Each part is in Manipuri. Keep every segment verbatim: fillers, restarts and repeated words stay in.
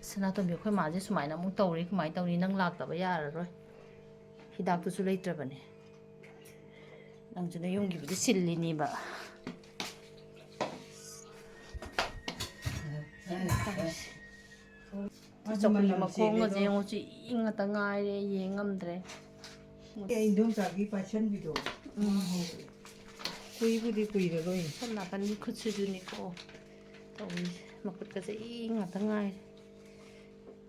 ꯁꯅꯥꯇꯣꯝꯕꯤ, ꯑꯩꯈꯣꯏ ꯃꯥꯁꯦ ꯁꯨꯃꯥꯏꯅ ꯑꯃꯨꯛ ꯇꯧꯔꯤ, ꯀꯃꯥꯏꯅ ꯇꯧꯅꯤ? ꯅꯪ ꯂꯥꯛꯇꯕ ꯌꯥꯔꯔꯣꯏ, ꯍꯤꯗꯥꯛꯇꯨꯁꯨ ꯂꯩꯇ꯭ꯔꯕꯅꯦ꯫ ꯅꯪꯁꯨ ꯅꯌꯨꯝꯒꯤꯕꯨꯗꯤ ꯁꯤꯜꯂꯤꯅꯦꯕ꯫ ꯆꯧꯀ꯭ꯔꯤ ꯃꯈꯣꯡꯒꯁꯦ ꯌꯦꯡꯉꯨ, ꯆꯦꯛ ꯉꯥꯛꯇ ꯉꯥꯏꯔꯦ, ꯌꯦꯡ ꯉꯝꯗ꯭ꯔꯦ꯫ ꯑꯩ ꯏꯟꯗꯣꯝꯆꯥꯒꯤ ꯄꯥꯏꯁꯟꯕꯤꯗꯣ꯫ ꯎꯝ꯫ ꯀꯨꯏꯕꯨꯗꯤ ꯀꯨꯏꯔꯔꯣꯏ꯫ ꯁꯣꯝ ꯅꯥꯀꯟꯒꯤ ꯈꯨꯠꯁꯤꯁꯨꯅꯤꯀꯣ ꯇꯧꯔꯤꯁꯦ, ꯃꯈꯨꯠꯀꯁꯦ ꯏ ꯉꯥꯛꯇ ꯉꯥꯏꯔꯦ꯫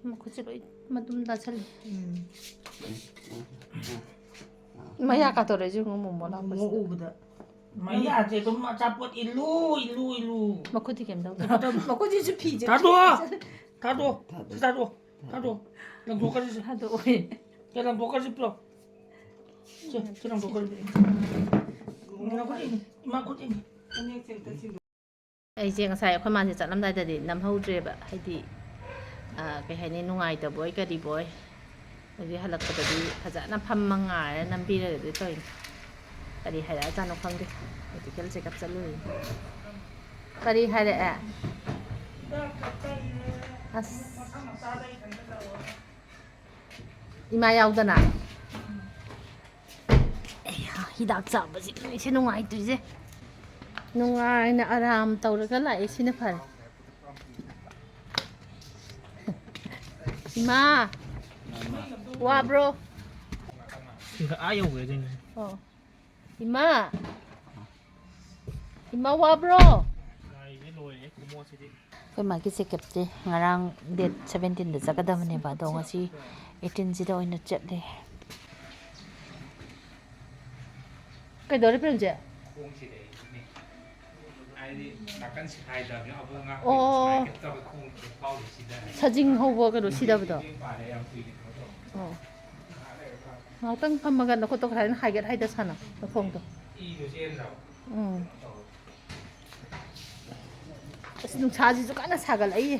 ꯃꯈꯨꯠꯁꯦ ꯂꯣꯏ ꯃꯇꯨꯝ ꯇꯥꯁꯜꯂꯦ꯫ ꯎꯝ꯫ ꯃꯌꯥ ꯀꯥꯊꯣꯔꯛꯏꯁꯦ ꯌꯦꯡꯉꯨ, ꯃꯣꯃꯣ ꯂꯥꯛꯄꯁꯤꯗ꯫ ꯃꯣꯃꯣ ꯎꯕꯗ꯫ ꯃꯌꯥꯁꯦ ꯑꯗꯨꯝ ꯑꯆꯥꯄꯣꯠ ꯏꯜꯂꯨ, ꯏꯜꯂꯨ, ꯏꯜꯂꯨ꯫ ꯃꯈꯨꯠꯇꯤ ꯀꯩꯝ ꯇꯧꯗꯦ꯫ ꯃꯈꯨꯠꯇꯤ ꯃꯈꯨꯠꯁꯤꯁꯨ ꯐꯤꯁꯦ ꯊꯥꯗꯣꯛꯑꯣ! ꯊꯥꯗꯣꯛꯑꯣ! ꯁꯤ ꯊꯥꯗꯣꯛꯑꯣ! ꯊꯥꯗꯣꯛꯑꯣ! ꯂꯪꯊꯣꯛꯈ꯭ꯔꯁꯤ꯫ ꯊꯥꯗꯣꯛꯑꯣꯏ꯫ ꯁꯦ, ꯂꯪꯊꯣꯛꯈ꯭ꯔꯁꯤ ꯄꯨꯂꯞ꯫ ꯁꯦ, ꯁꯦ ꯂꯪꯊꯣꯛꯈ꯭ꯔꯁꯤ꯫ ꯏꯃꯥ ꯈꯨꯠ ꯌꯦꯡꯒꯦ꯫ ꯏꯃꯥ ꯈꯨꯠ ꯌꯦꯡꯒꯦ꯫ ꯑꯩꯁꯦ ꯉꯁꯥꯏ ꯑꯩꯈꯣꯏ ꯃꯥꯁꯦ ꯆꯠꯂꯝꯗꯥꯏꯗꯗꯤ ꯅꯝꯍꯧꯗ꯭ꯔꯦꯕ, ꯍꯥꯏꯗꯤ, ꯑ, ꯀꯩ ꯍꯥꯏꯅꯤ, ꯅꯨꯡꯉꯥꯏꯇꯕꯣꯏ ꯀꯔꯤꯕꯣꯏ꯫ ꯍꯧꯖꯤꯛ ꯍꯜꯂꯛꯄꯗꯗꯤ ꯐꯖꯅ ꯐꯝꯃ ꯉꯥꯏꯔ ꯅꯝꯕꯤꯔꯒꯦ ꯇꯧꯔꯤꯅꯦ꯫ ꯀꯔꯤ ꯍꯥꯏꯔꯛꯑꯖꯥꯠꯅꯣ ꯈꯪꯗꯦ꯫ ꯃꯦꯗꯤꯀꯦꯜ ꯆꯦꯛꯑꯞ ꯆꯠꯂꯨꯏ꯫ ꯀꯔꯤ ꯍꯥꯏꯔꯛꯑꯦ? ꯑꯁ꯫ ꯏꯃꯥ ꯌꯥꯎꯗꯅ꯫ ꯑꯩꯌꯥ, ꯍꯤꯗꯥꯛ ꯆꯥꯕꯁꯤꯗꯅꯦ ꯁꯤ ꯅꯨꯡꯉꯥꯏꯇ꯭ꯔꯤꯁꯦ꯫ ꯅꯨꯡꯉꯥꯏꯅ ꯑꯔꯥꯝ ꯇꯧꯔꯒ ꯂꯥꯛꯑꯦ, ꯁꯤꯅ ꯐꯔꯦ꯫ ꯏꯃꯥ, ꯋꯥꯕ꯭ꯔꯣ? ꯁꯤꯗ ꯑꯥ ꯌꯧꯈ꯭ꯔꯦ ꯑꯗꯨꯏꯅꯦ꯫ ꯑꯣ꯫ ꯏꯃꯥ! ꯏꯃꯥ ꯋꯥꯕ꯭ꯔꯣ? ꯑꯩꯈꯣꯏ ꯃꯥꯒꯤ ꯆꯦꯛꯑꯞꯁꯦ ꯉꯔꯥꯡ ꯗꯦꯠ ꯁꯕꯦꯟꯇꯤꯟꯗ ꯆꯠꯀꯗꯕꯅꯦꯕ, ꯑꯗꯣ ꯉꯁꯤ ꯑꯩꯠꯇꯤꯟꯁꯤꯗ ꯑꯣꯏꯅ ꯆꯠꯂꯦ꯫ ꯀꯩꯗꯧꯔꯦ ꯄ꯭ꯔꯦꯝꯖꯤꯠ? ꯈꯣꯡꯁꯤꯗ ꯑꯩꯅꯦ꯫ ꯍꯥꯏꯗꯤ ꯅꯥꯀꯟ ꯁꯤꯐꯥꯏꯗꯕꯅꯦ, ꯑꯕꯣꯛ ꯉꯥꯛꯄꯩ ꯑꯣ꯫ ꯁꯨꯃꯥꯏꯅ ꯀꯩꯅꯣ ꯇꯧꯔꯒ ꯈꯣꯡ ꯐꯥꯎꯔꯤꯁꯤꯗ꯫ ꯁꯖꯤꯡ ꯍꯧꯕ ꯀꯩꯅꯣ ꯁꯤꯗꯕꯗꯣ? ꯃꯇꯦꯡ ꯄꯥꯡꯉꯦ ꯌꯥꯝ ꯀꯨꯏꯅ ꯀꯩꯅꯣ ꯇꯧꯔꯦ꯫ ꯑꯣ꯫ ꯉꯥꯏꯍꯥꯛꯇꯪ ꯐꯝꯃꯒ ꯅꯈꯨꯠꯇꯣ ꯈꯔ ꯍꯥꯏꯒꯠ ꯍꯥꯏꯗ ꯁꯥꯟꯅꯧ, ꯅꯈꯣꯡꯗꯣ꯫ ꯏꯗꯣ ꯆꯦꯟꯗ꯭ꯔꯕ? ꯎꯝ꯫ ꯀꯩꯅꯣ ꯇꯧꯔꯦ꯫ ꯑꯁ, ꯅꯨꯡꯁꯥꯁꯤꯁꯨ ꯀꯟꯅ ꯁꯥꯒꯠꯂꯛꯏꯌꯦ꯫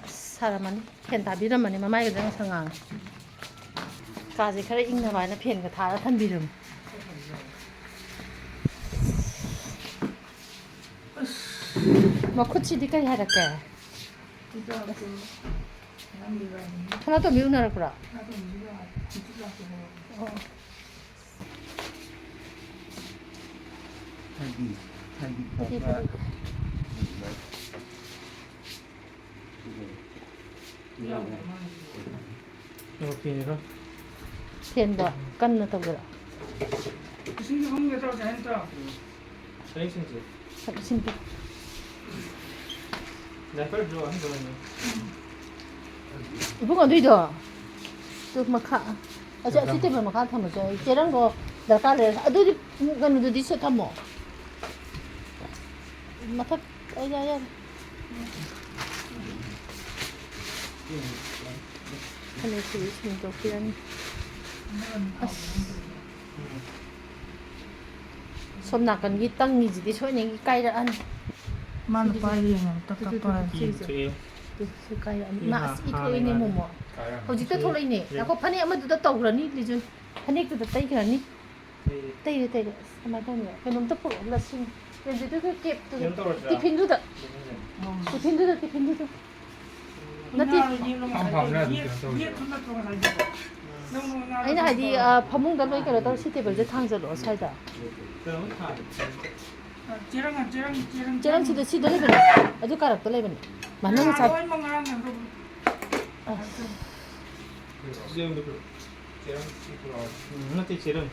ꯑꯁ, ꯁꯥꯔꯝꯃꯅꯤ꯫ ꯐꯦꯟ ꯊꯥꯕꯤꯔꯝꯃꯅꯤ, ꯃꯃꯥꯏꯒꯁꯦ ꯉꯁꯪ ꯉꯥꯡꯉꯦ꯫ ꯀꯥꯁꯦ ꯈꯔ ꯏꯪꯅꯕ ꯍꯥꯏꯅ ꯐꯦꯟꯒ ꯊꯥꯔ ꯊꯝꯕꯤꯔꯝꯃꯤ꯫ ꯃꯈꯨꯠꯁꯤꯗꯤ ꯀꯔꯤ ꯍꯥꯏꯔꯛꯀꯦ? ꯁꯅꯥꯇꯣꯝꯕꯤ ꯎꯅꯔꯛꯄ꯭ꯔꯣ? ꯑꯣ꯫ ꯍꯥꯏꯗꯤ, ꯍꯥꯏꯗꯤ ꯐꯕ꯫ ꯐꯦꯟꯗꯣ ꯀꯟꯅ ꯇꯧꯖꯔꯛꯑꯣ꯫ ꯏꯁꯤꯡꯁꯦ ꯐꯃꯨꯡꯗ ꯇꯧꯔꯁꯦ ꯍꯥꯏ ꯅꯠꯇ꯭ꯔꯣ? ꯁꯤꯟꯗꯦ꯫ ꯏꯕꯨꯡ ꯑꯗꯨꯏꯗꯣ꯫ ꯇꯨ ꯃꯈꯥ꯫ ꯑꯁꯤ, ꯑꯁꯤ ꯇꯦꯕꯜ ꯃꯈꯥ ꯊꯝꯃꯁꯦ꯫ ꯆꯦꯔꯪꯗꯣ ꯗꯔꯀꯥꯔ ꯂꯩꯔ-, ꯑꯗꯨꯗꯤ ꯀꯩꯅꯣꯗꯨꯗꯤ ꯁꯤ ꯊꯝꯃꯣ꯫ ꯃꯊꯛ, ꯑꯣ, ꯌꯥꯔꯦ, ꯌꯥꯔꯦ꯫ ꯐꯅꯦꯛꯁꯤꯗꯤ ꯁꯤꯟꯗꯣꯛꯄꯤꯔꯅꯤ꯫ ꯑꯁ꯫ ꯁꯣꯝ ꯅꯥꯀꯟꯒꯤ ꯇꯪꯉꯤꯁꯤꯗꯤ ꯁꯣꯏꯗꯅ ꯀꯥꯏꯔꯛꯑꯅꯤ꯫ ꯃꯥꯅ ꯁꯤꯒꯤꯁꯦ꯫ ꯄꯥꯏꯔꯤ ꯌꯦꯡꯉꯣ, ꯇꯛ ꯇꯛ ꯄꯥꯏꯔꯤ꯫ ꯁꯤꯒꯤꯁꯦ꯫ ꯇꯨ, ꯁꯤ ꯀꯥꯏꯔꯛꯑꯅꯤ꯫ ꯏꯃꯥ, ꯏꯃꯥ, ꯑꯁ, ꯏ ꯊꯣꯛꯏꯅꯦ, ꯃꯥꯅꯦ, ꯃꯣꯃꯣ꯫ ꯀꯥꯏꯔꯛꯑꯅꯤ꯫ ꯍꯧꯖꯤꯛꯇ ꯁꯤ ꯊꯣꯛꯂꯛꯏꯅꯦ꯫ ꯂꯩ꯫ ꯉꯥꯏꯈꯣ, ꯐꯅꯦꯛ ꯑꯃꯗꯨꯗ ꯇꯧꯈ꯭ꯔꯅꯤ, ꯂꯤꯖꯨꯟ꯫ ꯐꯅꯦꯛꯇꯨꯗ ꯇꯩꯈ꯭ꯔꯅꯤ꯫ ꯇꯩꯔꯦ꯫ ꯇꯩꯔꯦ, ꯇꯩꯔꯦ꯫ ꯑꯁ, ꯀꯃꯥꯏꯅ ꯇꯧꯅꯤ? ꯀꯩꯅꯣꯝꯇ ꯄꯨꯔꯛꯑꯣ, ꯂꯁꯤꯡ꯫ ꯔꯦꯟꯖꯤꯠꯇꯨꯒꯤ ꯀꯦꯞꯇꯨꯗ꯫ ꯀꯩꯅꯣ ꯇꯧꯔꯁꯤꯔꯥ? ꯇꯤꯐꯤꯟꯗꯨꯗ꯫ ꯇꯤꯐꯤꯟꯁꯦ꯫ ꯇꯤꯐꯤꯟꯗꯨꯗ, ꯇꯤꯐꯤꯟꯗꯨꯗ꯫ ꯅꯠꯇꯦ꯫ ꯉꯥꯗꯣ ꯌꯦꯛꯂꯣ ꯐꯝ ꯉꯁꯥꯏꯗꯣ꯫ ꯐꯝꯅ ꯑꯗꯨꯝ ꯌꯦꯛ-, ꯀꯩꯅꯣ ꯇꯧꯔꯁꯤꯔꯥ? ꯌꯦꯛꯇꯨ ꯅꯠꯇ꯭ꯔꯣ ꯉꯁꯥꯏꯗꯣ? ꯅꯪ ꯉꯥꯗꯣ ꯑꯩꯅ ꯍꯥꯏꯗꯤ, ꯐꯝ ꯑ, ꯐꯃꯨꯡꯗ ꯂꯣꯏ ꯀꯩꯅꯣ ꯇꯧꯔ ꯁꯤ ꯇꯦꯕꯜꯁꯦ ꯊꯥꯡꯖꯜꯂꯛꯑꯣ ꯁ꯭ꯋꯥꯏꯗ꯫ ꯀꯩꯅꯣꯝ ꯊꯥꯔꯦ꯫ ꯑ, ꯆꯦꯔꯪ, ꯆꯦꯔꯪ, ꯆꯦꯔꯪ, ꯆꯦꯔꯪ ꯆꯦꯔꯪ꯫ ꯁꯤꯗ, ꯁꯤꯗ ꯂꯩꯕꯅꯦ꯫ ꯑꯗꯨ ꯀꯥꯔꯛꯇ ꯂꯩꯕꯅꯦ꯫ ꯃꯥ, ꯅꯪ ꯉꯁꯥꯏ ꯂꯣꯏꯅꯃꯛ ꯉꯔꯥꯡ ꯀꯩꯅꯣ ꯇꯧꯕꯅꯦ꯫ ꯑ꯫ ꯆꯦꯔꯪꯗꯣ ꯄꯤꯔꯛꯑꯣ꯫ ꯆꯦꯔꯪ ꯁꯤ ꯄꯨꯔꯛꯑꯣ꯫ ꯎꯝ, ꯅꯠꯇꯦ, ꯆꯦꯔꯪ꯫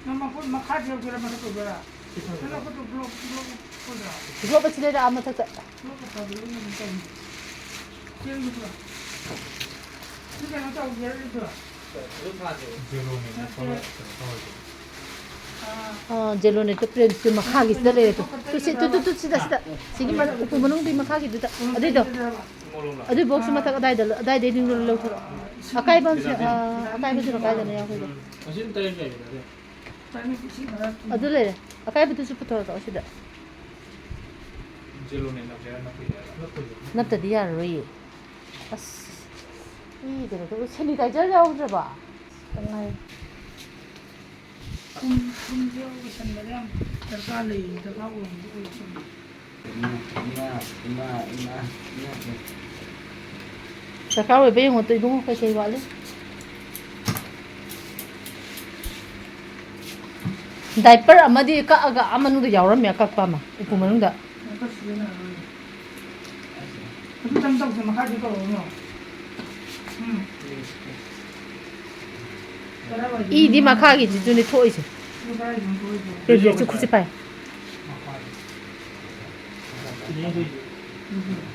ꯅꯪ ꯃꯈꯨꯠ ꯃꯈꯥꯗ ꯌꯧꯗꯣꯏꯔꯥ, ꯃꯊꯛ ꯇꯧꯗꯣꯏꯔꯥ? ꯁꯤ ꯊꯝꯃꯣ꯫ ꯅꯪ ꯃꯈꯨꯠꯇꯣ ꯒ꯭ꯂꯣꯞ, ꯒ꯭ꯂꯣꯞ ꯇꯧꯗ꯭ꯔꯥ? ꯒ꯭ꯂꯣꯞ ꯑꯁꯤ ꯂꯩꯔꯦ, ꯑꯥ ꯃꯊꯛꯇ꯫ ꯒ꯭ꯂꯣꯞ ꯇꯧꯗ꯭ꯔꯥ? ꯅꯪ ꯇꯧꯔꯤ꯫ ꯆꯦꯔꯪꯗꯣ ꯄꯨꯔꯛꯑꯣ꯫ ꯁꯤ ꯀꯩꯅꯣ ꯇꯧꯒꯦꯔꯥ, ꯂꯩꯇ꯭ꯔꯣ? ꯑꯗꯨ ꯊꯥꯁꯦ꯫ ꯖꯦꯂꯣꯅꯦ, ꯅꯠꯇꯦ꯫ ꯊꯣꯛꯂꯛ-, ꯀꯩꯅꯣ ꯇꯧꯔꯁꯦ꯫ ꯑꯥ꯫ ꯑꯥ, ꯖꯦꯂꯣꯅꯦꯠꯇꯣ ꯄ꯭ꯔꯦꯝꯁꯤꯁꯨ ꯃꯈꯥꯒꯤꯁꯤꯗ ꯂꯩꯔꯦ ꯇꯨ꯫ ꯇꯨ ꯁꯤ, ꯇꯨ, ꯇꯨ, ꯇꯨ, ꯁꯤꯗ, ꯁꯤꯗ꯫ ꯁꯤꯒꯤ ꯃ-, ꯎꯄꯨ ꯃꯅꯨꯡꯒꯤ ꯃꯈꯥꯒꯤꯗꯨꯗ꯫ ꯑꯗꯨꯏꯗꯣ꯫ ꯑꯗꯨꯏ ꯕꯣꯛꯁꯁꯨ ꯃꯊꯛ ꯑꯗꯥꯏꯗ, ꯑꯗꯥꯏꯗꯩ ꯂꯧꯊꯣꯔꯛꯑꯣ꯫ ꯑꯀꯥꯏꯕ ꯑꯃꯁꯨ, ꯑꯥ, ꯑꯀꯥꯏꯕꯗꯨꯅ ꯀꯥꯏꯗꯅꯣ ꯌꯥꯎꯈ꯭ꯔꯤꯗꯣ? ꯑꯁꯤꯗ ꯇꯔꯦꯠ ꯂꯩꯔꯦ, ꯑꯗꯨꯗꯤ꯫ ꯑꯗꯨ ꯂꯩꯔꯦ꯫ ꯑꯀꯥꯏꯕꯗꯨꯁꯨ ꯄꯨꯊꯣꯔꯛꯑꯣ ꯁꯤꯗ꯫ ꯖꯦꯂꯣꯅꯦꯠ ꯅꯞꯁꯦ ꯍꯥꯏꯔ ꯅꯞꯄ ꯌꯥꯏꯔꯣ? ꯅꯠꯇ꯭ꯔꯗꯤ ꯌꯥꯔꯔꯣꯏꯌꯦ꯫ ꯑꯁ, ꯃꯤ ꯀꯩꯅꯣ ꯇꯧꯕ, ꯁꯦꯅꯤꯇꯥꯏꯖꯔ ꯌꯥꯎꯗ꯭ꯔꯕꯣ? ꯈꯤꯇꯪ ꯉꯥꯏꯔꯦ꯫ ꯊꯨꯝ, ꯊꯨꯝꯁꯦ ꯑꯣꯏꯁꯟꯕꯗ ꯌꯥꯝ ꯗꯔꯀꯥꯔ ꯂꯩ, ꯗꯔꯀꯥꯔ ꯑꯣꯏꯕꯗꯤ ꯑꯣꯏ ꯆꯨꯝꯃꯤ꯫ ꯏꯃꯥ, ꯏꯃꯥ, ꯏꯃꯥ, ꯏꯃꯥ, ꯏꯃꯥ꯫ ꯗꯔꯀꯥꯔ ꯑꯣꯏꯕ ꯌꯦꯡꯉꯣ ꯇꯣ ꯏꯕꯨꯡꯉꯣ, ꯀꯩꯀꯩ ꯋꯥꯠꯂꯤ? ꯗꯥꯏꯄꯔ ꯑꯃꯗꯤ ꯀꯛꯑꯒ ꯑꯥ ꯃꯅꯨꯡꯗ ꯌꯥꯎꯔꯝꯃꯦ, ꯑꯀꯛꯄ ꯑꯃ ꯎꯄꯨ ꯃꯅꯨꯡꯗ꯫ ꯑꯗꯨ ꯁꯤꯖꯤꯟꯅꯔꯣꯏ꯫ ꯑꯗꯨꯇꯪ ꯇꯧꯁꯦ, ꯃꯈꯥꯗꯤ ꯇꯧꯔꯛꯎꯅꯣ꯫ ꯎꯝ꯫ ꯀꯗꯥꯏꯋꯥꯏꯗꯅꯣ? ꯏꯗꯤ ꯃꯈꯥꯒꯤꯁꯤꯁꯨꯅꯦ ꯊꯣꯛꯏꯁꯦ꯫ ꯑꯗꯨ ꯀꯗꯥꯏꯗꯅꯣ ꯊꯣꯛꯏꯁꯦ? ꯇꯦꯕ꯭ꯂꯦꯠꯁꯨ ꯈꯨꯠꯁꯦ ꯄꯥꯏ꯫ ꯎꯝ꯫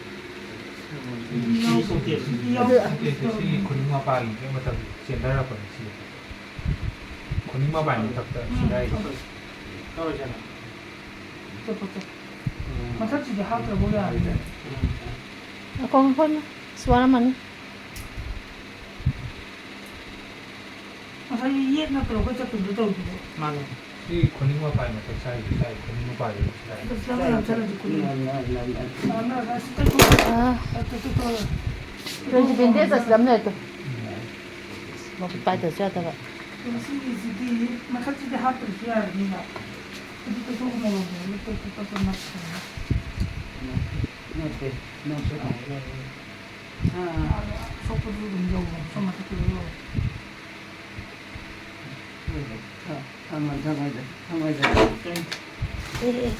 ꯑꯗꯨ ꯅꯠꯇꯦ, ꯁꯤꯒꯤ ꯈꯨꯅꯤꯡ ꯃꯄꯥꯒꯤ ꯃꯊꯛ ꯆꯦꯟꯊꯔꯛꯄꯅꯤ ꯁꯤꯒꯤ꯫ ꯈꯨꯅꯤꯡ ꯃꯄꯥꯒꯤ ꯃꯊꯛꯇ ꯎꯝ꯫ ꯁꯤꯗꯥꯏꯁꯦ꯫ ꯆꯠꯄ, ꯆꯠꯄ꯫ ꯃꯊꯛꯁꯤꯗꯤ ꯍꯥꯞꯇ꯭ꯔꯕ ꯌꯥꯔꯅꯤ꯫ ꯉꯥꯏꯈꯣ, ꯉꯥꯏꯈꯣ, ꯏꯃꯥ꯫ ꯑꯁ, ꯋꯥꯔꯝꯃꯅꯤ꯫ ꯉꯁꯥꯏ ꯌꯦꯠ ꯅꯠꯇ꯭ꯔꯣ ꯑꯩꯈꯣꯏ ꯆꯠꯄꯗꯨꯗ ꯇꯧꯔꯤꯗꯨꯕꯣ? ꯃꯥꯅꯦ꯫ ꯁꯤ ꯈꯨꯅꯤꯡ ꯃꯄꯥꯒꯤ ꯃꯊꯛ ꯁꯥꯏꯁꯦ, ꯁꯥꯏ ꯈꯨꯅꯤꯡ ꯃꯄꯥꯒꯤ ꯁꯥꯏ꯫ ꯑꯗꯨ ꯁꯤꯗ ꯑꯃ ꯅꯞꯁꯜꯂꯁꯤ ꯈꯨꯅꯤꯡ꯫ ꯅꯞ, ꯅꯞ, ꯅꯞ, ꯅꯞ꯫ ꯑꯥ, ꯑꯥ, ꯑꯥ꯫ ꯑꯗꯨ, ꯑꯗꯨ, ꯑꯗꯨ꯫ ꯇꯨ, ꯁꯤ ꯕꯦꯟꯗꯦꯖ ꯑꯁꯤꯗ ꯑꯃ ꯂꯩꯔꯦ ꯇꯨ꯫ ꯎꯝ꯫ ꯃꯈꯨꯠ ꯄꯥꯏꯗꯕꯁꯨ ꯌꯥꯗꯕ꯫ ꯁꯤꯒꯤꯁꯤꯗꯤ ꯃꯊꯛꯁꯤꯗꯤ ꯍꯥꯞꯇ꯭ꯔꯁꯨ ꯌꯥꯔꯅꯤꯕ꯫ ꯑꯗꯨ ꯇꯣꯛꯊꯣꯛꯑꯒ ꯃꯣꯔꯣꯛ ꯃꯦꯠꯂꯒ ꯇꯣꯛ ꯇꯣꯛ ꯇꯣꯛ ꯅꯞꯁꯜꯂꯣ꯫ ꯅꯠꯇꯦ, ꯅꯠꯇꯦ꯫ ꯑꯥ, ꯑꯥ꯫ ꯑꯁꯣꯛꯄꯗꯨꯁꯨ ꯑꯗꯨꯝ ꯌꯧꯕꯅꯤ, ꯁꯣꯝ ꯃꯊꯛꯇꯨꯗ ꯌꯧꯕꯅꯤ꯫ ꯊꯝꯃꯣ, ꯊꯝꯃꯣ, ꯊꯝꯃꯣ꯫ ꯑꯦ, ꯑꯦ, ꯑꯦ꯫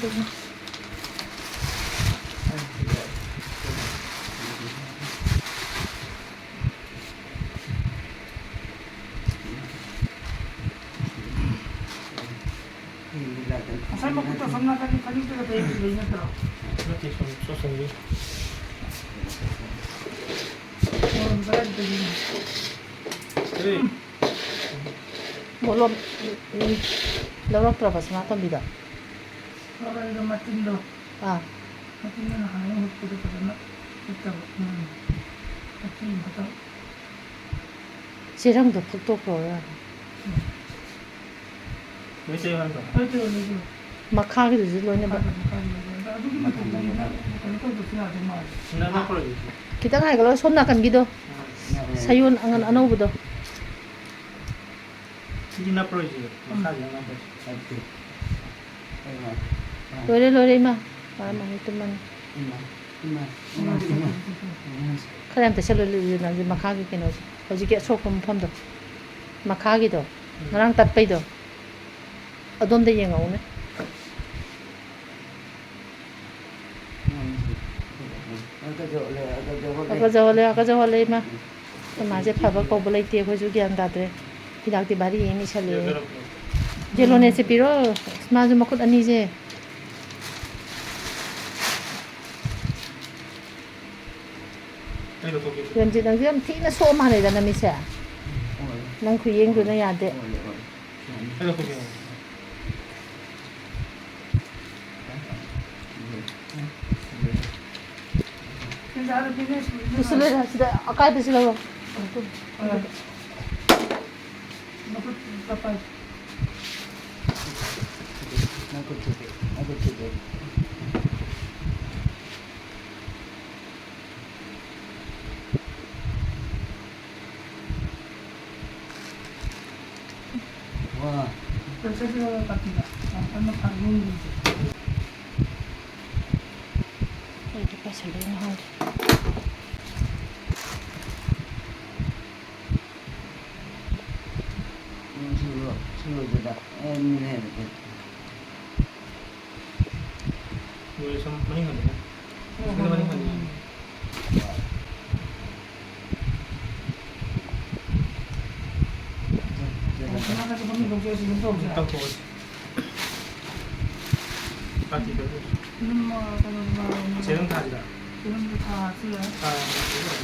ꯉꯁꯥꯏ ꯃꯈꯨꯠꯇꯣ ꯑꯁꯣꯝ ꯅꯥꯀꯟꯒꯤ ꯐꯅꯦꯛꯇꯨꯗ ꯇꯩꯕꯤꯕꯩ ꯅꯠꯇ꯭ꯔꯣ? ꯅꯠꯇꯦ, ꯁꯣꯝ, ꯁꯣꯝ, ꯁꯣꯝꯒꯤ꯫ ꯃꯣꯂꯣꯝ, ꯎꯝ, ꯂꯧꯔꯛꯇ꯭ꯔꯕ ꯁꯅꯥꯇꯣꯝꯕꯤꯗꯣ? ꯂꯧꯔꯛꯑꯦ, ꯑꯗꯣ ꯃꯆꯤꯟꯗꯣ꯫ ꯑꯥ꯫ ꯃꯆꯤꯟꯗꯣ ꯅꯍꯥꯟ ꯑꯩ ꯍꯨꯠꯄꯗꯣ ꯐꯖꯅ ꯍꯨꯠꯇꯕ꯫ ꯎꯝ꯫ ꯃꯆꯤꯟ ꯈꯛꯇꯪ꯫ ꯆꯦꯔꯪꯗꯣ ꯐꯨꯛꯇꯣꯛꯈ꯭ꯔꯣ ꯌꯥꯔꯦ꯫ ꯎꯝ꯫ ꯂꯣꯏ ꯆꯦꯔꯪꯗꯣ? ꯂꯣꯏ ꯆꯦꯔꯪ, ꯂꯣꯏ ꯆꯦꯔꯪ꯫ ꯃꯈꯥꯒꯤꯗꯨꯁꯨ ꯂꯣꯏꯅꯃꯛ꯫ ꯃꯈꯥꯗ, ꯃꯈꯥꯗ ꯂꯣꯏ ꯆꯦꯔꯪ꯫ ꯑꯗꯣ ꯑꯗꯨꯒꯤ ꯃꯇꯨꯡꯗ ꯀꯩꯅꯣ ꯇꯧꯗ꯭ꯔꯁꯨ ꯌꯥꯗꯧ ꯃꯥꯜꯂꯦ꯫ ꯅꯪ ꯅꯞꯄꯔꯣꯏꯒꯦ꯫ ꯈꯤꯇꯪ ꯍꯥꯏꯒꯠꯂꯣ, ꯁꯣꯝ ꯅꯥꯀꯟꯒꯤꯗꯣ꯫ ꯎꯝ꯫ ꯁꯌꯣꯟ ꯑꯉꯟ ꯑꯅꯧꯕꯗꯣ꯫ ꯁꯤꯗꯤ ꯅꯞꯄꯔꯣꯏꯁꯦ, ꯃꯈꯥꯁꯤꯗ ꯅꯞꯄꯁꯦ꯫ ꯂꯣꯏꯔꯦ, ꯂꯣꯏꯔꯦ, ꯏꯃꯥ꯫ ꯃꯥ ꯃꯥ ꯇꯨꯝꯃꯅꯤ꯫ ꯏꯃꯥ, ꯏꯃꯥ, ꯏꯃꯥ, ꯏꯃꯥ, ꯏꯃꯥ꯫ ꯈꯔ ꯌꯥꯝ ꯇꯩꯁꯜꯂꯨ, ꯂꯤꯂꯤꯅ ꯍꯧꯖꯤꯛ ꯃꯈꯥꯒꯤ ꯀꯩꯅꯣꯁꯦ, ꯍꯧꯖꯤꯛꯀꯤ ꯑꯁꯣꯛꯄ ꯃꯐꯝꯗꯣ, ꯃꯈꯥꯒꯤꯗꯣ, ꯉꯔꯥꯡ ꯇꯠꯄꯩꯗꯣ, ꯑꯗꯣꯝꯗ ꯌꯦꯡꯉꯛꯎꯅꯦ꯫ ꯍꯥꯀꯠꯆꯍꯜꯂꯦ, ꯍꯥꯀꯠꯆꯍꯜꯂꯦ꯫ ꯍꯥꯀꯠꯆꯍꯜꯂꯦ, ꯍꯥꯀꯠꯆꯍꯜꯂꯦ, ꯏꯃꯥ꯫ ꯑꯩꯈꯣꯏ ꯃꯥꯁꯦ ꯐꯕ ꯀꯧꯕ ꯂꯩꯇꯦ, ꯑꯩꯈꯣꯏꯁꯨ ꯒ꯭ꯌꯥꯟ ꯇꯥꯗ꯭ꯔꯦ꯫ ꯍꯤꯗꯥꯛꯇꯤ ꯚꯥꯔꯤ ꯑꯃ ꯏꯁꯜꯂꯦ꯫ ꯖꯦꯂꯣꯅꯦꯠꯁꯦ ꯄꯤꯔꯣ꯫ ꯑꯁ, ꯃꯥꯁꯨ ꯃꯈꯨꯠ ꯑꯅꯤꯁꯦ꯫ ꯑꯩ ꯂꯧꯊꯣꯛꯀꯦ꯫ ꯔꯟꯖꯤꯠ, ꯅꯪꯁꯨ ꯌꯥꯝ ꯊꯤꯅ ꯁꯣꯛꯑ ꯃꯥꯜꯂꯦꯗ ꯅꯃꯤꯠꯁꯦ꯫ ꯅꯪ ꯈꯨꯌꯦꯡꯗꯨꯅ ꯌꯥꯗꯦ꯫ ꯑꯩ ꯂꯧꯊꯣꯛꯀꯦ꯫ ꯁꯤꯁꯨ ꯂꯩꯔꯦ, ꯁꯤꯗ ꯑꯀꯥꯏꯕꯁꯤ ꯂꯧꯔꯣ꯫ ꯋꯥ꯫ ꯄ꯭ꯔꯦꯁꯔ ꯀꯨꯀꯔ ꯀꯥꯇꯤꯗ ꯌꯥꯝ ꯀꯟꯅ ꯐꯥꯏꯕ ꯉꯝꯗ꯭ꯔꯤꯁꯦ꯫ ꯑꯩꯗꯤ ꯄꯥꯏꯁꯜꯂꯦ ꯅꯍꯥꯟꯗꯤ꯫ ꯎꯝ, ꯁꯨꯔꯣ, ꯁꯨꯔꯣ ꯑꯗꯨꯗ꯫ ꯑꯦ, ꯃꯤꯅ ꯍꯦꯜꯂꯛꯀꯦ꯫ ꯃꯣꯏ ꯁꯨꯝ ꯃꯅꯤꯡ ꯍꯟꯗꯣꯛꯑꯣ꯫ ꯁꯤꯗ ꯃꯅꯤꯡ ꯍꯟꯗꯣꯛꯑꯣ꯫ ꯇꯧꯊꯣꯛꯑꯁꯤ꯫ ꯀꯥꯇꯤꯗ꯫ ꯐꯤꯂꯝ, ꯑ, ꯀꯩꯅꯣꯗꯨ ꯉꯥꯏꯔꯕꯅꯤꯅ꯫ ꯆꯦ ꯑꯗꯨꯝ ꯊꯥꯁꯤꯔꯥ? ꯐꯤꯂꯝꯗꯨ ꯊꯥꯁꯤ ꯌꯥꯏ꯫ ꯊꯥ-,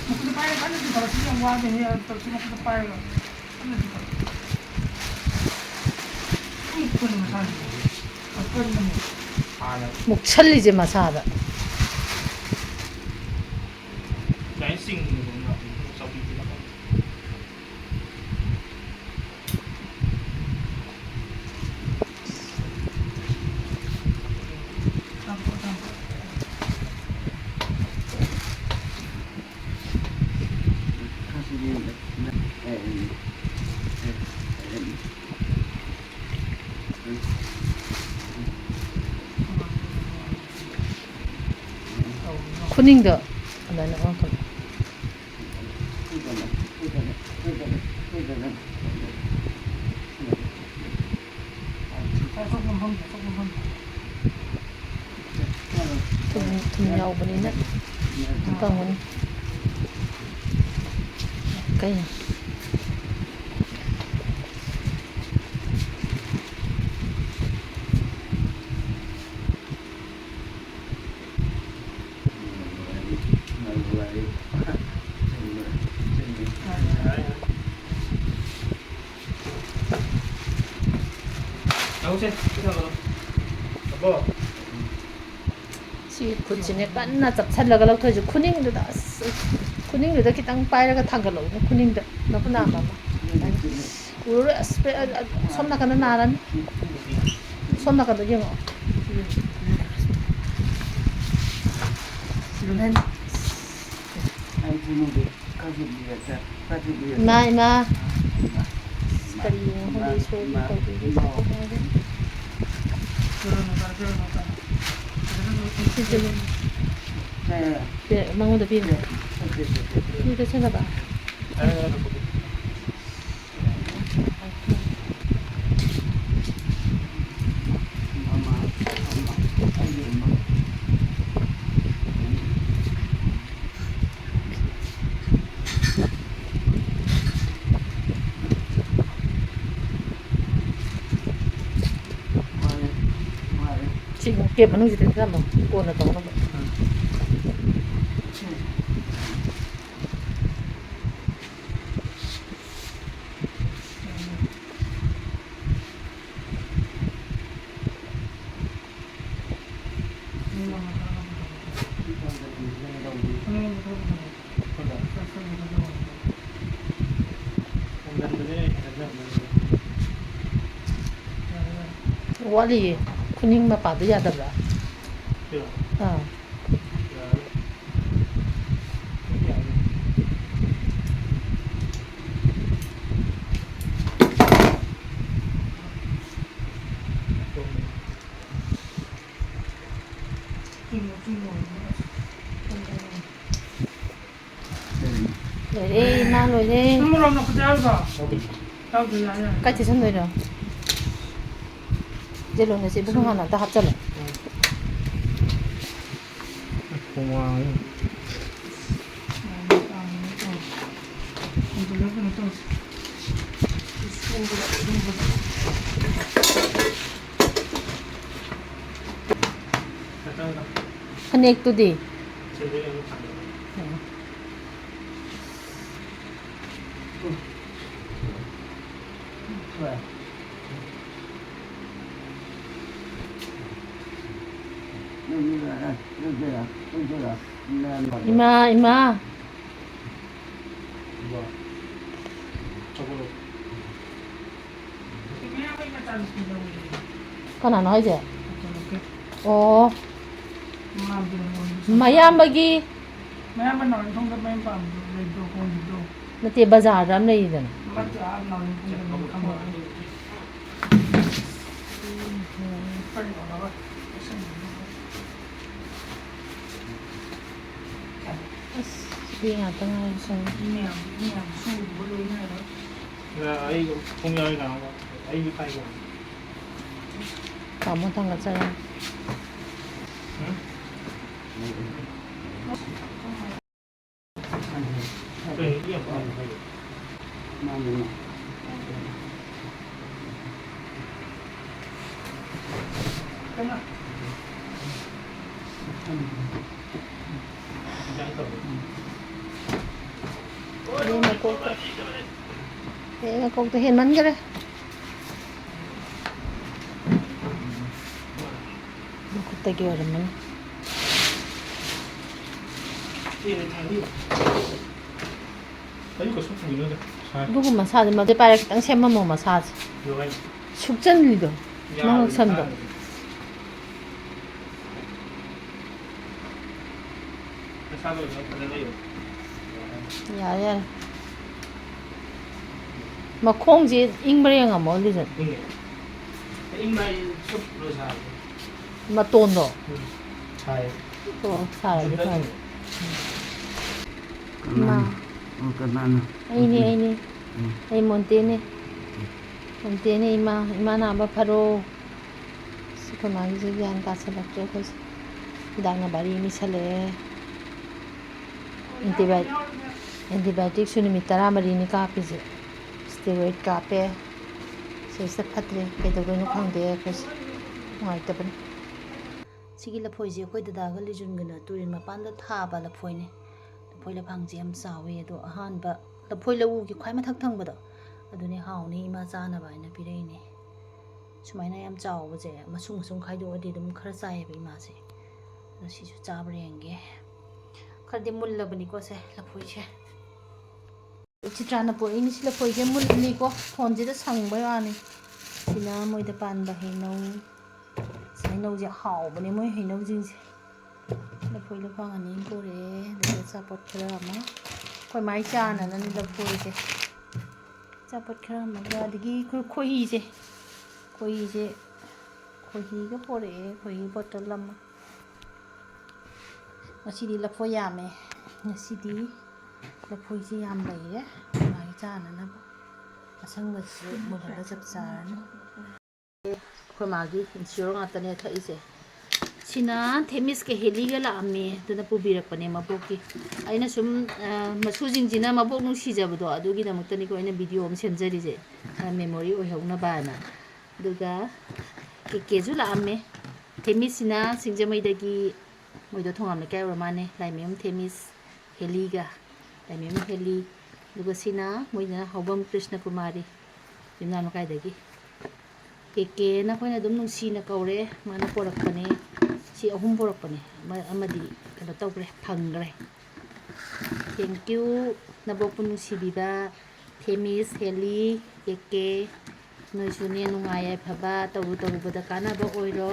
ꯃꯈꯨꯠꯇ ꯄꯥꯏꯔꯒ ꯀꯟꯅ ꯆꯤꯡꯈꯠꯂꯁꯤ, ꯌꯥꯝ ꯋꯥꯗꯦꯍꯦ, ꯇꯧꯔꯁꯤ, ꯃꯈꯨꯠꯇ ꯄꯥꯏꯔꯒ꯫ ꯀꯟꯅ ꯆꯤꯡꯈꯠꯂꯣ꯫ ꯎꯝ, ꯀꯩꯅꯣ ꯃꯁꯥꯁꯦ꯫ ꯀꯟꯕꯅꯦ꯫ ꯍꯥꯟꯅ ꯃꯨꯛꯁꯜꯂꯤꯁꯦ ꯃꯁꯥꯗ꯫ ꯒꯥꯔꯤ ꯆꯤꯡꯕꯅꯦ, ꯆꯥꯎꯕꯤꯗꯦ꯫ ꯈꯨꯅꯤꯡꯗꯣ ꯑꯗꯨꯃꯥꯏꯅ ꯑꯣꯟꯊꯣꯛ꯫ ꯊꯨꯝ, ꯊꯨꯝ ꯌꯥꯎꯕꯅꯤꯅ ꯀꯪꯉꯅꯤ꯫ ꯀꯩꯅꯣ? ꯁꯤ ꯈꯨꯠꯁꯤꯅꯦ ꯀꯟꯅ ꯆꯞꯁꯤꯜꯂꯒ ꯂꯧꯊꯣꯛꯏꯁꯦ꯫ ꯈꯨꯅꯤꯡꯗꯨꯗ, ꯑꯁ, ꯈꯨꯅꯤꯡꯗꯨꯗ ꯈꯤꯇꯪ ꯄꯥꯏꯔꯒ ꯊꯥꯡꯒꯠꯂꯛꯎꯅꯦ, ꯈꯨꯅꯤꯡꯗ꯫ ꯅꯈꯨꯠ ꯅꯥꯝꯃ ꯑꯃ꯫ ꯎꯔꯔꯣꯏ, ꯑꯁ, ꯄꯦ-, ꯑ, ꯑ, ꯁꯣꯝ ꯅꯥꯀꯟꯗ ꯅꯥꯔꯅꯤ꯫ ꯁꯣꯝ ꯅꯥꯀꯟꯗ ꯌꯦꯡꯉꯛꯑꯣ꯫ ꯏꯃꯥ, ꯏꯃꯥ꯫ ꯀꯔꯤꯅꯣ ꯈꯪꯗꯦ, ꯏꯁꯣꯔꯒꯤ ꯇꯧꯕꯤꯔꯤꯁꯦ꯫ ꯁꯤꯁꯦ ꯄꯤꯔꯛꯑꯦ, ꯃꯉꯣꯟꯗ ꯄꯤꯔꯦ꯫ ꯁꯤꯗ ꯁꯦꯟꯅꯕ꯫ ꯁꯤ ꯀꯦꯞ ꯃꯅꯨꯡꯁꯤꯗ ꯊꯝꯃꯣ, ꯀꯣꯟꯅ ꯇꯧꯅꯕ꯫ ꯋꯥꯠꯂꯤꯌꯦ꯫ ꯈꯨꯅꯤꯡ ꯃꯄꯥꯗꯣ ꯌꯥꯗꯕ꯭ꯔꯥ? ꯑꯥ꯫ ꯂꯣꯏꯔꯦ, ꯏꯃꯥ, ꯂꯣꯏꯔꯦ꯫ ꯅꯪ ꯃꯣꯔꯣꯛ ꯃꯀꯨꯞ ꯌꯥꯎꯗ꯭ꯔꯣ? ꯌꯥꯎꯗꯦ, ꯌꯥꯔꯦ, ꯌꯥꯔꯦ꯫ ꯀꯥꯏ ꯆꯦꯁꯟꯗꯣꯏꯅꯣ? ꯖꯦꯂꯣꯟꯒꯁꯦ ꯏꯕꯨꯡꯉꯣ ꯍꯥꯟꯅ ꯑꯝꯇ ꯍꯥꯞꯆꯜꯂꯣ꯫ ꯍꯨꯃꯥꯡ꯫ ꯐꯅꯦꯛꯇꯨꯗꯤ? ꯏꯃꯥ, ꯏꯃꯥ꯫ ꯀꯅꯥꯅꯣ ꯍꯥꯏꯁꯦ? ꯑꯣ꯫ ꯃꯌꯥꯝꯕꯒꯤ꯫ ꯃꯌꯥꯝꯕ ꯅꯥꯎꯔꯦꯝꯊꯣꯡꯗ ꯃꯌꯨꯝ ꯄꯥꯟꯕꯗꯣ ꯂꯩꯕꯗꯣ, ꯍꯣꯡꯕꯗꯣ꯫ ꯅꯠꯇꯦ, ꯕꯖꯥꯔꯗ ꯑꯃ ꯂꯩꯔꯤꯗꯅ꯫ ꯅꯠꯇꯦ, ꯑꯥ ꯅꯥꯎꯔꯦꯝꯊꯣꯡꯗ ꯂꯩ, ꯈꯪꯉꯔꯣꯏ꯫ ꯑꯁ, ꯁꯤꯗꯤ ꯉꯥꯛꯇ ꯉꯥꯏꯔꯦ ꯁꯨꯝ꯫ ꯃꯤ ꯃꯌꯥꯝ, ꯃꯤ ꯃꯌꯥꯝ ꯁꯨꯕ ꯂꯣꯏ ꯅꯥꯏꯔꯣꯏ꯫ ꯑꯩ ꯄꯨꯡ ꯌꯥꯎꯔꯤ ꯀꯅꯥ? ꯑꯩ ꯄꯥꯏꯒꯦ꯫ ꯇꯥꯃꯣ ꯊꯥꯡꯒꯠꯆꯔꯅꯤ꯫ ꯑꯦ, ꯃꯀꯣꯛꯇ, ꯑꯦ, ꯃꯀꯣꯛꯇ ꯍꯦꯟꯃꯟꯈꯔꯦ꯫ ꯃꯈꯨꯠꯇꯒꯤ ꯑꯣꯏꯔꯝꯃꯅꯤ꯫ ꯑꯗꯨꯒ ꯃꯁꯥꯁꯦ ꯃꯗꯩ ꯄꯥꯏꯔ ꯈꯤꯇꯪ ꯁꯦꯝꯃꯝꯃꯣ ꯃꯁꯥꯁꯦ꯫ ꯁꯨꯛꯆꯟꯂꯤꯗꯣ, ꯃꯉꯛꯁꯝꯗꯣ꯫ ꯌꯥꯔꯦ, ꯌꯥꯔꯦ꯫ ꯃꯈꯣꯡꯁꯦ ꯏꯪꯕ꯭ꯔꯥ ꯌꯦꯡꯉꯝꯃꯣ, ꯂꯤꯖꯟ꯫ ꯃꯇꯣꯟꯗꯣ? ꯑꯣ, ꯁꯥꯔꯗꯤ ꯐꯔꯦ꯫ ꯏꯃꯥ꯫ ꯑꯣ, ꯀꯅꯥꯅꯣ? ꯑꯩꯅꯦ, ꯑꯩꯅꯦ꯫ ꯎꯝ꯫ ꯑꯩ ꯃꯣꯟꯇꯦꯅꯦ꯫ ꯃꯣꯟꯇꯦꯅꯦ, ꯏꯃꯥ, ꯏꯃꯥ ꯅꯥꯕ ꯐꯔꯣ꯫ ꯑꯁ, ꯑꯩꯈꯣꯏ ꯃꯥꯒꯤꯁꯦ ꯒ꯭ꯌꯥꯟ ꯇꯥꯁꯜꯂꯛꯇ꯭ꯔꯦ ꯑꯩꯈꯣꯏꯁꯦ꯫ ꯍꯤꯗꯥꯛꯅ ꯚꯥꯔꯤ ꯑꯃ ꯏꯁꯜꯂꯛꯑꯦ꯫ Antibio-, antibiotic-ꯁꯨ ꯅꯨꯃꯤꯠ ꯇꯔꯥꯃꯔꯤꯅꯤ ꯀꯥꯞꯄꯤꯁꯦ꯫ Steroid ꯀꯥꯞꯄꯦ꯫ ꯁꯤꯁꯤꯗ ꯐꯠꯇ꯭ꯔꯦ꯫ ꯀꯩꯗꯧꯗꯣꯏꯅꯣ ꯈꯪꯗꯦ ꯑꯩꯈꯣꯏꯁꯦ꯫ ꯅꯨꯡꯉꯥꯏꯇꯕꯅꯤ꯫ ꯁꯤꯒꯤ ꯂꯐꯣꯏꯁꯦ ꯑꯩꯈꯣꯏ ꯗꯗꯥꯒ ꯂꯤꯖꯨꯟꯒꯅ ꯇꯨꯔꯦꯜ ꯃꯄꯥꯟꯗ ꯊꯥꯕ ꯂꯐꯣꯏꯅꯦ꯫ ꯂꯐꯣꯏ ꯂꯐꯥꯡꯁꯦ ꯌꯥꯝ ꯆꯥꯎꯋꯤ꯫ ꯑꯗꯣ ꯑꯍꯥꯟꯕ ꯂꯐꯣꯏ ꯂꯧꯎꯒꯤ ꯈ꯭ꯋꯥꯏ ꯃꯊꯛ ꯊꯪꯕꯗꯣ, ꯑꯗꯨꯅꯦ ꯍꯥꯎꯅꯤ ꯏꯃꯥ ꯆꯥꯅꯕ ꯍꯥꯏꯅ ꯄꯤꯔꯛꯏꯅꯦ꯫ ꯁꯨꯃꯥꯏꯅ ꯌꯥꯝ ꯆꯥꯎꯕꯁꯦ ꯃꯁꯨꯡ ꯃꯁꯨꯡ ꯈꯥꯏꯗꯣꯛꯑꯗꯤ ꯑꯗꯨꯝ ꯈꯔ ꯆꯥꯏꯌꯦꯕ ꯏꯃꯥꯁꯦ꯫ ꯑꯗꯣ ꯁꯤꯁꯨ ꯆꯥꯕ꯭ꯔꯥ ꯌꯦꯡꯒꯦ꯫ ꯈꯔꯗꯤ ꯃꯨꯜꯂꯕꯅꯤꯀꯣ ꯁꯦ ꯂꯐꯣꯏꯁꯦ꯫ ꯆꯤꯇ꯭ꯔꯥꯅ ꯄꯨꯔꯛꯏꯅꯤ ꯁꯤ ꯂꯐꯣꯏꯁꯦ ꯃꯨꯜꯂꯤꯀꯣ, ꯐꯣꯟꯁꯤꯗ ꯁꯪꯕꯩ ꯋꯥꯅꯤ꯫ ꯁꯤꯅ ꯃꯣꯏꯗ ꯄꯥꯟꯕ ꯍꯩꯅꯧ꯫ ꯁꯤ ꯍꯩꯅꯧꯁꯦ ꯍꯥꯎꯕꯅꯦ ꯃꯣꯏ ꯍꯩꯅꯧꯁꯤꯡꯁꯦ꯫ ꯂꯐꯣꯏ ꯂꯐꯥꯡ ꯑꯅꯤ ꯑꯃ ꯄꯨꯔꯛꯑꯦ, ꯑꯗꯨꯒ ꯑꯆꯥꯄꯣꯠ ꯈꯔ ꯑꯃ꯫ ꯑꯩꯈꯣꯏ ꯃꯥꯏ ꯆꯥꯅꯅꯅꯦ ꯂꯐꯣꯏꯁꯦ꯫ ꯑꯆꯥꯄꯣꯠ ꯈꯔ ꯑꯃꯒ, ꯑꯗꯒꯤ ꯑꯩꯈꯣꯏ ꯈꯣꯏꯍꯤꯁꯦ, ꯈꯣꯏꯍꯤꯁꯦ, ꯈꯣꯏꯍꯤꯒ ꯄꯣꯔꯛꯑꯦ, ꯈꯣꯏꯍꯤ ꯕꯣꯇꯜ ꯑꯃ꯫ ꯉꯁꯤꯗꯤ ꯂꯐꯣꯏ ꯌꯥꯝꯃꯦ꯫ ꯉꯁꯤꯗꯤ ꯂꯐꯣꯏꯁꯦ ꯌꯥꯝ ꯂꯩꯔꯦ, ꯃꯥꯒꯤ ꯆꯥꯅꯅꯕ꯫ ꯑꯁꯪꯕꯁꯤꯁꯨ ꯃꯨꯜꯂꯒ ꯆꯞ ꯆꯥꯔꯅꯤ꯫ ꯑꯩꯈꯣꯏ ꯃꯥꯒꯤ ꯏꯟꯁꯤꯌꯣꯔ ꯉꯥꯛꯇꯅꯦ ꯊꯛꯏꯁꯦ꯫ ꯁꯤꯅ ꯊꯦꯃꯤꯁꯀ ꯍꯦꯂꯤꯒ ꯂꯥꯛꯑꯝꯃꯦ, ꯑꯗꯨꯅ ꯄꯨꯕꯤꯔꯛꯄꯅꯦ ꯃꯕꯣꯛꯀꯤ꯫ ꯑꯩꯅ ꯁꯨꯝ, ꯑ, ꯃꯁꯨꯁꯤꯡꯁꯤꯅ ꯃꯕꯣꯛ ꯅꯨꯡꯁꯤꯖꯕꯗꯣ, ꯑꯗꯨꯒꯤꯗꯃꯛꯇꯅꯤꯀꯣ ꯑꯩꯅ ꯚꯤꯗꯤꯑꯣ ꯑꯃ ꯁꯦꯝꯖꯔꯤꯁꯦ, ꯑ, memory ꯑꯣꯏꯍꯧꯅꯕꯅ꯫ ꯑꯗꯨꯒ ꯀꯦꯀꯦꯁꯨ ꯂꯥꯛꯑꯝꯃꯦ꯫ ꯊꯦꯃꯤꯁꯁꯤꯅ ꯁꯤꯡꯖꯃꯩꯗꯒꯤ, ꯃꯣꯏꯗꯣ ꯊꯣꯉꯥꯝ ꯂꯩꯀꯥꯏ ꯑꯣꯏꯔ ꯃꯥꯅꯦ, ꯂꯥꯏꯃꯌꯨꯝ ꯊꯦꯃꯤꯁ ꯍꯦꯂꯤꯒ, ꯂꯥꯏꯃꯌꯨꯝ ꯍꯦꯂꯤ꯫ ꯑꯗꯨꯒ ꯁꯤꯅ ꯃꯣꯏꯅ ꯍꯧꯕꯝ ꯀ꯭ꯔꯤꯁꯅ ꯀꯨꯃꯥꯔꯤ, ꯌꯨꯝꯅꯥꯝ ꯂꯩꯀꯥꯏꯗꯒꯤ꯫ ꯀꯦꯀꯦꯅ ꯑꯩꯈꯣꯏꯅ ꯑꯗꯨꯝ ꯅꯨꯡꯁꯤꯅ ꯀꯧꯔꯦ, ꯃꯥꯅ ꯄꯣꯔꯛꯄꯅꯦ꯫ ꯁꯤ ꯑꯍꯨꯝ ꯄꯣꯔꯛꯄꯅꯦ, ꯑꯃ-, ꯑꯃꯗꯤ ꯀꯩꯅꯣ ꯇꯧꯈ꯭ꯔꯦ, ꯐꯪꯈ꯭ꯔꯦ꯫ Thank you, ꯅꯕꯣꯛꯄꯨ ꯅꯨꯡꯁꯤꯕꯤꯕ ꯊꯦꯃꯤꯁ, ꯍꯦꯂꯤ, ꯀꯦꯀꯦ꯫ ꯅꯣꯏꯁꯨꯅꯦ ꯅꯨꯡꯉꯥꯏ ꯌꯥꯏꯐꯕ ꯇꯧꯔꯨ ꯇꯧꯔꯨꯕꯗ ꯀꯥꯟꯅꯕ ꯑꯣꯏꯔꯣ꯫